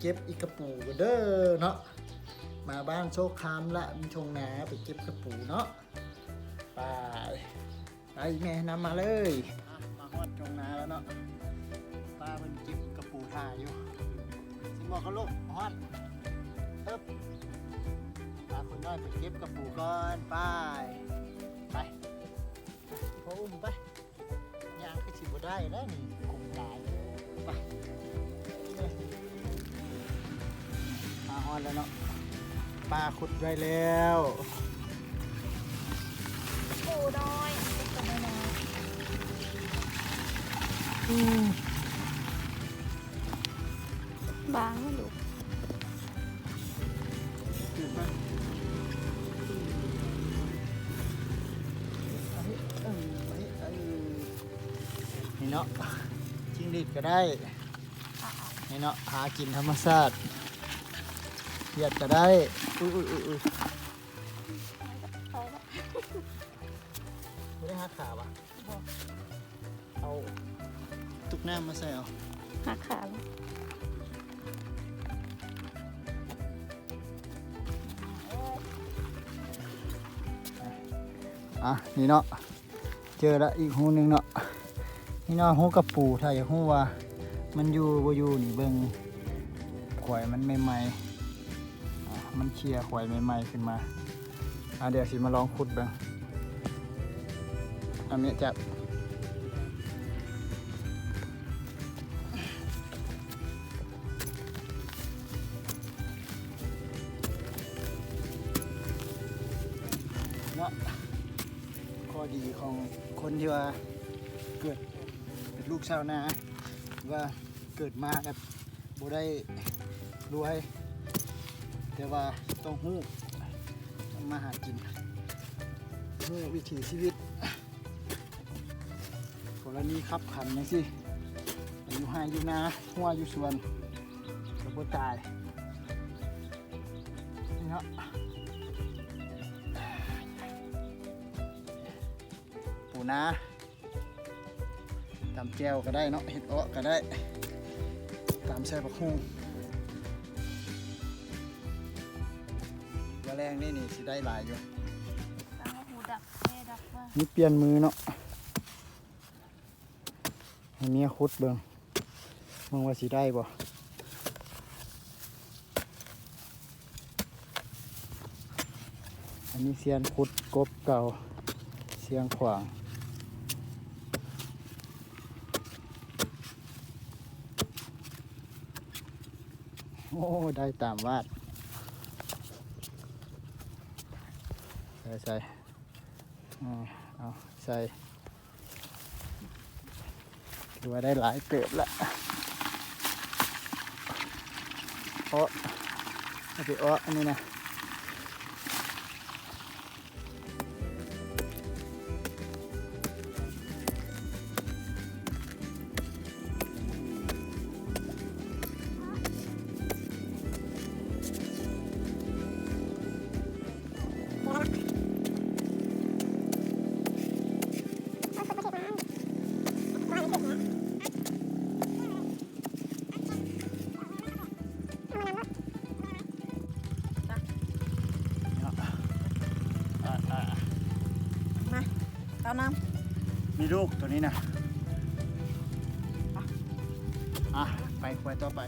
ເກັບອີກກະປູກ່ອນເດີເນາະ. ມາບ້ານໂຊຄາມລະ ມີທົ່ງນາ ໄປເກັບກະປູເນາະ. ໄປ ໄປ ແມ່ນຳມາເລີຍ. ມາຮອດທົ່ງນາແລ້ວເນາະ. ປ້າເພິ່ນເກັບກະປູຖ້າຢູ່. ຊິໝວກກັບລູກ ຮ້ອນ. ເອີບ ພາຄົນນ້ອຍໄປເກັບກະປູກ່ອນ. ໄປ ໄປ ພໍ່ອຸ້ມໄປ. ຍ່າງຄືຊິບໍ່ໄດ້ແລ້ວນີ້ ກຸງຫຼາຍ. ໄປ ມາຮອດແລ້ວເນາະ. ປ້າຂຸດໄວ້ແລ້ວ. ປູນ້ອຍ ເປັນໂຕນ້ອຍໆ. ອືມ ບາງລູກ. ນີ້ເນາະ ຈິງຫຼີດກໍໄດ້. ນີ້ເນາະ ຫາກິນທຳມະຊາດ ຫຽດກໍໄດ້. ອຸ້ຍໆໆໆ ບໍ່ໄດ້ຫັກຂາຫວາ? ບໍ່ ເອົາຕຸກນ້ຳມາໃສ່ເອົາ. ຫັກຂາ. ອ່ະ ນີ້ເນາະ ເຈີລະອີກຮູໜຶ່ງເນາະ. ນີ້ເນາະ ຮູກະປູ. ຖ້າຢາກຮູ້ວ່າມັນຢູ່ບໍ່ຢູ່ນີ້ ເບິ່ງຂວາຍມັນໃໝ່ໆ. ອ່າ ມັນເຄຍຂວາຍໃໝ່ໆຂຶ້ນມາ. ອ່າ ດຽວຊິມາລອງຂຸດເບິ່ງ. ອາ ແມ່ຈັບເນາະ. ຂໍ້ດີຂອງຄົນທີ່ວ່າເກີດເປັນລູກຊາວນາ ວ່າເກີດມາແບບ ບໍ່ໄດ້ລວຍ ແຕ່ວ່າຕ້ອງຮູ້ທຳມາຫາກິນ ຮູ້ວິຖີຊີວິດ ກໍລະນີຂັບຂັນຈັ່ງຊີ້ ຢູ່ໄຮ່ຢູ່ນາ ຮົ້ວຢູ່ສວນ ກໍບໍ່ຕາຍ. ນີ້ເນາະ ປູນາ. ຕຳແຈ່ວກໍໄດ້ເນາະ ເຮັດເອາະກໍໄດ້ ຕຳໃສ່ບັກຫຸ່ງ. ວ່າແລງນີ້ນີ້ຊິໄດ້ຫຼາຍຢູ່. ຕາຫູດັກແມ່ດັກວ່າ ນີ້ປ່ຽນມືເນາະ. ໃຫ້ເມຍຂຸດເບິ່ງ ເບິ່ງວ່າຊິໄດ້ບໍ່. ອັນນີ້ຊຽນຂຸດກົບເກົ່າ ຊຽງຂວາງ. ໂອ້ ໄດ້ຕາມວາດ. ໃສ່ ໃສ່ ເອົາໃສ່ ຖືວ່າໄດ້ຫຼາຍເຕີບລະ. ເອາະ ເອົາໄປເອາະອັນນີ້ນະ. ມາ ເອົານ້ຳ ມີລູກໂຕນີ້ນະ. ອ່ະ ໄປ ໄປຕໍ່ໄປ.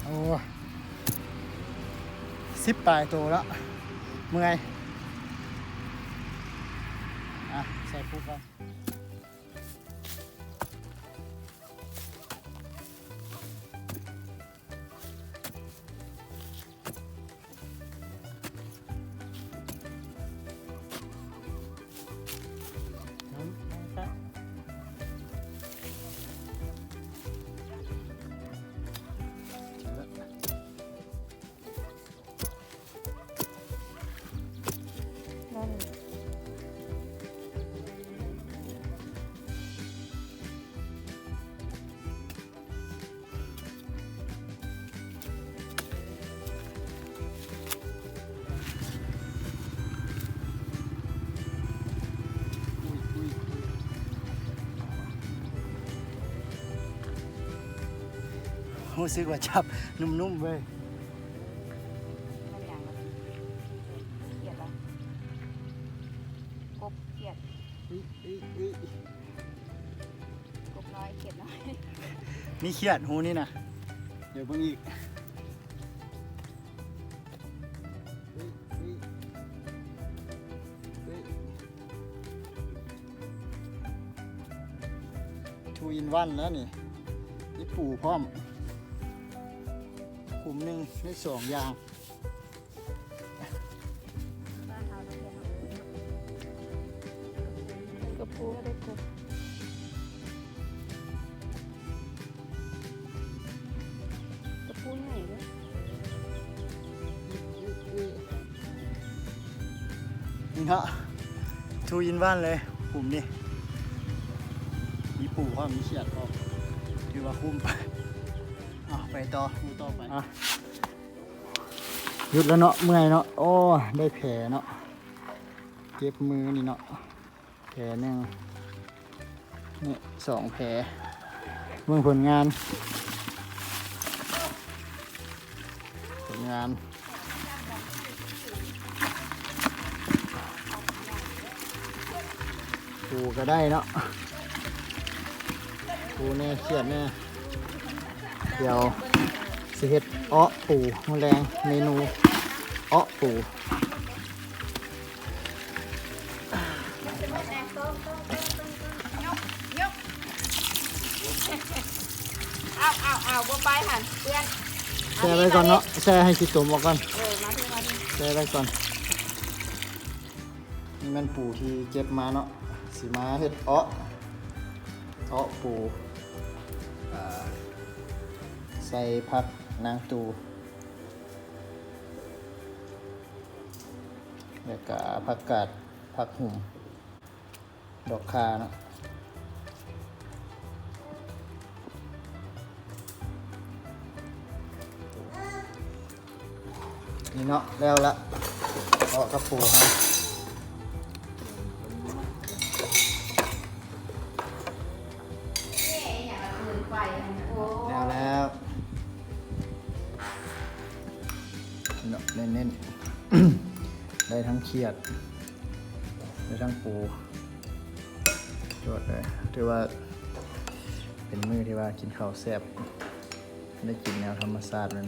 ໂອ້ ສິບປາຍໂຕແລ້ວ ເມື່ອຍ. ອ່ະ ໃສ່ປຸກກ່ອນ. ນ້ຳ ນ້ຳ ນ້ຳ. ຮູ້ສຶກວ່າຈັບນຸ້ມໆເວີຍ. ມັນຫຍັງ? ຂຽດຫວາ? ກົບຂຽດ. ກົບນ້ອຍ ຂຽດນ້ອຍ. ມີຂຽດຮູນີ້ນະ. ດຽວເບິ່ງອີກ. ທູອິນວັນແລ້ວນີ້ ມີປູພ້ອມ ຂຸມໜຶ່ງໄດ້ສອງຢ່າງ. ກະປູ ກະປູໃຫຍ່ເດ້. ນີ້ເນາະ ທູອິນວັນເລີຍ ຂຸມນີ້ ມີປູພ້ອມ ມີຂຽດພ້ອມ ຖືວ່າຄຸ້ມໄປ. ເອົາ ໄປຕໍ່ ໝູ່ຕໍ່ໄປ. ອ່ະ ຢຸດແລ້ວເນາະ ເມື່ອຍເນາະ. ໂອ້ ໄດ້ແຜເນາະ ເຈັບມືນີ້ເນາະ. ແຜໜຶ່ງ ນີ້ສອງແຜ. ເບິ່ງຜົນງານ ຜົນງານ ປູກະໄດ້ເນາະ ປູແນ່ ຂຽດແນ່. ດຽວຊິເຮັດເອາະປູ ມື້ແລງເມນູເອາະປູ. ເອົາ ເອົາ ເອົາ ບໍ່ໄປຫັ້ນ ເພື່ອນ. ແຊ່ໄວ້ກ່ອນເນາະ ແຊ່ໃຫ້ຂີ້ຕົມອອກກ່ອນ. ເອີ ມາເຖິງ ມາເຖິງ ແຊ່ໄວ້ກ່ອນ. ນີ້ແມ່ນປູທີ່ເກັບມາເນາະ ຊິມາເຮັດເອາະ ເອາະປູ ເອີ ໃສ່ຜັກນາງຕູ ແລ້ວກະຜັກກາດ ຜັກຫຸ່ມ ດອກຂ່າເນາະ. ນີ້ເນາະ ແລ້ວລະ ເອາະກະປູເຮົາ ແລ້ວແລ້ວເນາະ ເນັ້ນໆ ໄດ້ທັງຂຽດ ໄດ້ທັງປູ ໂດດເລີຍ. ຖືວ່າເປັນມື້ທີ່ວ່າກິນເຂົ້າແຊບ ໄດ້ກິນແນວທຳມະຊາດເລີຍ.